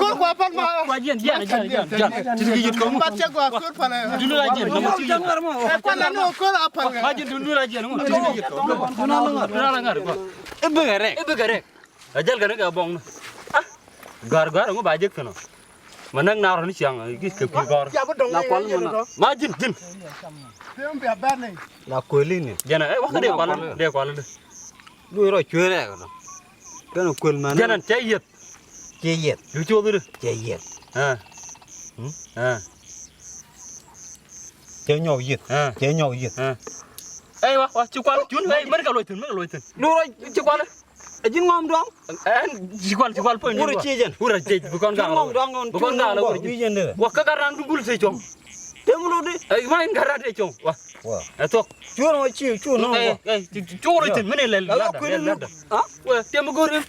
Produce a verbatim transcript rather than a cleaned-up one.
Kol kua pal ma. Kua jiɛn, jiɛn, jiɛn, jiɛn, jiɛn. Ti di yit kɔ. Mat cɛ gua kol pal. Dulu la jiɛn, nɔmɔ ti yit. Kua la ni kol a pal. Ma jiɛn dulu la jiɛn. Ti di yit kɔ. Dulu la ŋar kɔ. Ibi kɛ rɛk. Ibi kɛ rɛk. A jɛl kɛ ni kɛ bɔŋ ni. Gɔ̱a̱r gɔ̱a̱r ŋu ba jek kɛnɔ. Ma näk naar ni ciaŋ gi̱th kɛ kui̱ gɔ̱a̱r. La kual mɛ na. Ma ji̱n ji̱n. La kuel ini. Jɛn ɛ wä kä dee kual dee kual dee. Duc rɔ cuer ɛ kɛ dɔ. Kɛn kuel mɛ na. Jɛn ɛ cɛ yieth. Cɛ yieth. Lu cuoth di. Cɛ yieth. Ɛ. Ɛ. Cɛ nyɔk yieth. Ɛ. Cɛ nyɔk yieth. Ɛ. Ey wa, wa, ci kual, cun, ey, mɛn kɛ luɔc thi̱n, mɛn kɛ luɔc thi̱n. Lurɔ ci kual. Ɛ ji̱n ŋɔm duaŋ. Ɛn ci kual, ci kual puɔ̱ny. Wurɛ ci jɛn. Wurɛ ci, bi kɔn gaal. Ŋɔm duaŋ ŋɔn. Bi kɔn gaal wurɛ ci. Wa kä gat ran bi gul te cɔŋ. Tem lo di. Ey, ma in gat ran te cɔŋ. Wa. Wa. Ɛ thuɔk. Cuɔr ma ci, cuɔr nɔ wa. Ey, ci, ci, cuɔr ci, mɛn ilɛ. La kuini lu. Ha? Wa, tem go̱r.